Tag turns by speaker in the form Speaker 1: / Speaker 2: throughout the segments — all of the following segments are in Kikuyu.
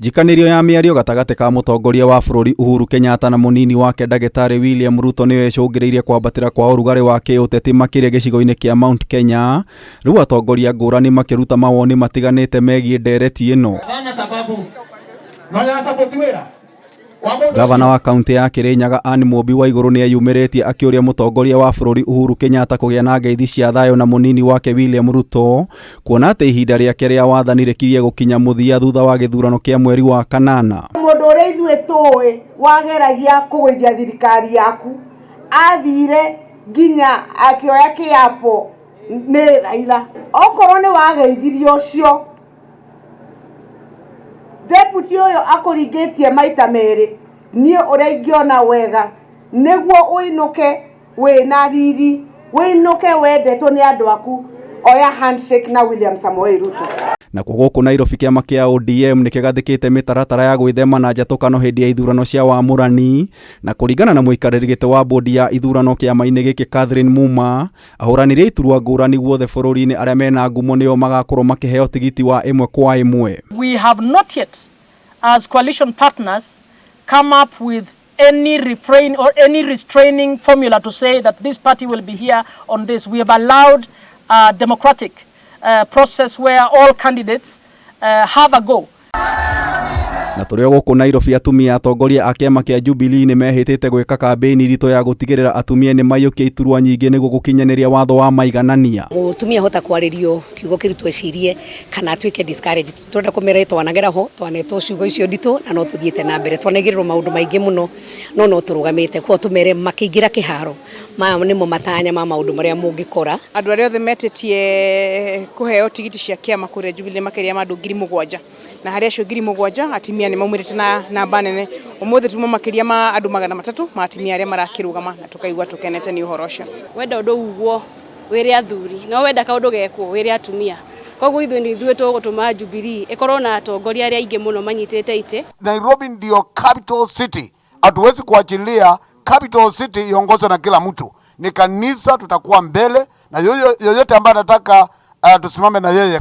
Speaker 1: Njikanĩrio ya mĩario gatagatĩ ka mũtongoria wa bũrũri Uhuru Kenyatta na mũnini wake ndagĩtarĩ William Ruto nĩyo ĩcũngĩrĩirie kwambatĩra kwa ũrugarĩ wa kĩũteti makĩria gĩcigo-inĩ kĩa Mount Kenya, rĩu atongoria ngũrani makĩruta mawoni matiganĩte megiĩ ndereti ĩno.
Speaker 2: Hapana sababu no support wĩra wa mũndũ
Speaker 1: Gavana
Speaker 2: ũcio.
Speaker 1: wa kaunti ya Kirinyaga Anne Mũmbi wa Igũrũ nĩ eyumĩrĩtie akĩũria mũtongoria wa bũrũri Uhuru Kenyatta kũgĩa na ngeithi cia thayũ na mũnini wake William Ruto kuona atĩ ihinda rĩake rĩa wathani rĩkirie gũkinya mũthia thutha wa gĩthurano kĩa mweri wa kanana.
Speaker 3: Mũndũ ũrĩa ithuĩ tũĩ wageragia kũgũithia thirikari yaku athire nginya akĩoya kĩapo nĩ Raila. Okorwo nĩ wageithirie ũcio deputy ũyũ akũringĩtie maita merĩ, niĩ ũrĩa ingĩona wega nĩguo ũinũke wĩna riri, ũinũke wendetwo nĩ andũ aku, oya handshake na William Samoei Ruto.
Speaker 1: Nakuo gũkũ Nairobi kĩama kĩa ODM nĩ kĩgathĩkĩte mĩtaratara ya gwĩthema na njatũkano hĩndĩ ya ithurano cia wamũrani, na kũringana na mũikarĩri gĩtĩ wa bodi ya ithurano kĩama-inĩ gĩkĩ Catherine Muma, ahũranĩri a iturwa ngũrani guothe bũrũri-inĩ arĩa mena ngumo nĩo magakorwo makĩheo tigiti wa ĩmwe kwa ĩmwe.
Speaker 4: We have not yet, as coalition partners, come up with any refrain or any restraining formula to say that this party will be here on this. We have allowed a democratic process where all candidates have a go.
Speaker 1: Na tũrĩ o gũkũ Nairobi, atumia atongoria a kĩama kĩa Jubilee nĩ mehĩtĩte gwĩka kambĩini ritũ ya gũtigĩrĩra atumia nĩ maiyũkia iturwa nyingĩ nĩguo gũkinyanĩria watho wa maiganania.
Speaker 5: Mũtumia hota kwarĩrio kiugo kĩrutwo ecirie kana atuĩke discouraged. Tũrenda kũmera twanagera ho, twanetwo ciugo icio nditũ na no tũthiĩte na mbere. Twanaigĩrĩrwo maũndũ maingĩ mũno no no tũrũgamĩte. Koguo tũmere makĩingĩra kĩharo, maya nĩmo matanya ma maũndũ marĩa mũngĩkora.
Speaker 6: Andũ arĩa othe metĩtie kũheo tigiti cia kĩama kũrĩa Jubilee makĩria ma andũ 7,000, na harĩ acio 7,000 atimia nĩ maumĩrĩte na namba nene. Ũmũthĩ tuma makĩria ma andũ 300 ma atimia arĩa marakĩrũgama na tũkaigua tũkenete nĩ ũhoro ũcio.
Speaker 7: Wenda ũndũ ugwo wĩre athuri, no wenda kaũndũ gekwo wĩre atumia. Koguo ithuĩ nĩ ithuĩ tũgũtũma Jubilee ĩkorwo na atongoria arĩa aingĩ mũno manyitĩte itĩ.
Speaker 8: Nairobi ndio capital city. Hatuwezi kuachilia capital city iongozwe na kila mtu. Ni kanisa, tutakuwa mbele na yoyote ambaye anataka tusimame na yeye.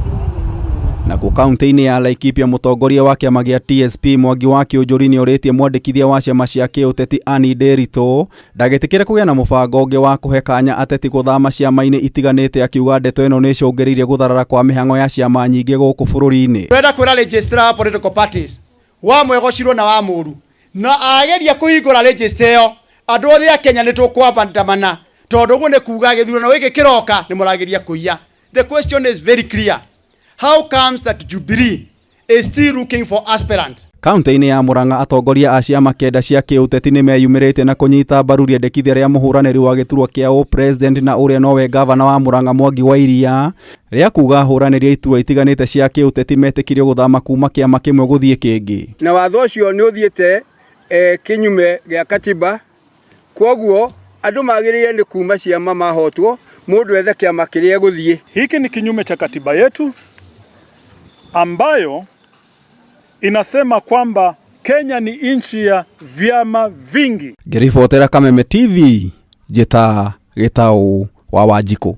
Speaker 1: Nakuo kaunti-inĩ ya Laikipia, mũtongoria wa kĩama gĩa TSP Mwangi wa Kĩũnjũri nĩ orĩtie mwandĩkithia wa ciama cia kĩũteti Anne Nderitu ndagĩtĩkĩre kũgĩa na mũbango ũngĩ wa kũhe kanya ateti gũthama ciama-inĩ itiganĩte, akiuga ndeto ĩno nĩ ĩcũngĩrĩirie gũtharara kwa mĩhang'o ya ciama nyingĩ gũkũ bũrũri-inĩ.
Speaker 9: Twenda kwĩra registrar wa political parties wa mwegocirwo na wa mũru na ageria kũhingũra register ĩyo, andũ othe a Kenya nĩ tũkwambandamana, tondũ ũguo nĩ kuga gĩthurano gĩkĩ kĩroka nĩ mũrageria kũiya. The question is very clear: how comes that Jubilee is still looking for aspirants?
Speaker 1: Kaunti-inĩ ya Murang'a, atongoria a ciama kenda cia kĩũteti nĩ meyumĩrĩtie na kũnyita mbaru rĩendekithia rĩa mũhũranĩri wa gĩturwa kĩa ũ-president na ũrĩa nowe gavana wa Murang'a Mwangi wa Iria rĩa kuga ahũranĩri a iturwa itiganĩte cia kĩũteti metĩkĩrio gũthama kuma kĩama kĩmwe gũthiĩ kĩngĩ.
Speaker 10: Na watho ũcio nĩ ũthiĩte kinyume gĩa katiba, kwoguo andũ magĩrĩire nĩ kuma ciama mahotwo, mũndũ ethe kĩama kĩrĩa egũthiĩ.
Speaker 11: Hiki ni kinyume cha katiba yetu ambayo inasema kwamba Kenya ni nchi ya vyama vingi.
Speaker 1: Ngĩribotera Kameme TV, njĩta Gĩtaũ wa Wanjikũ.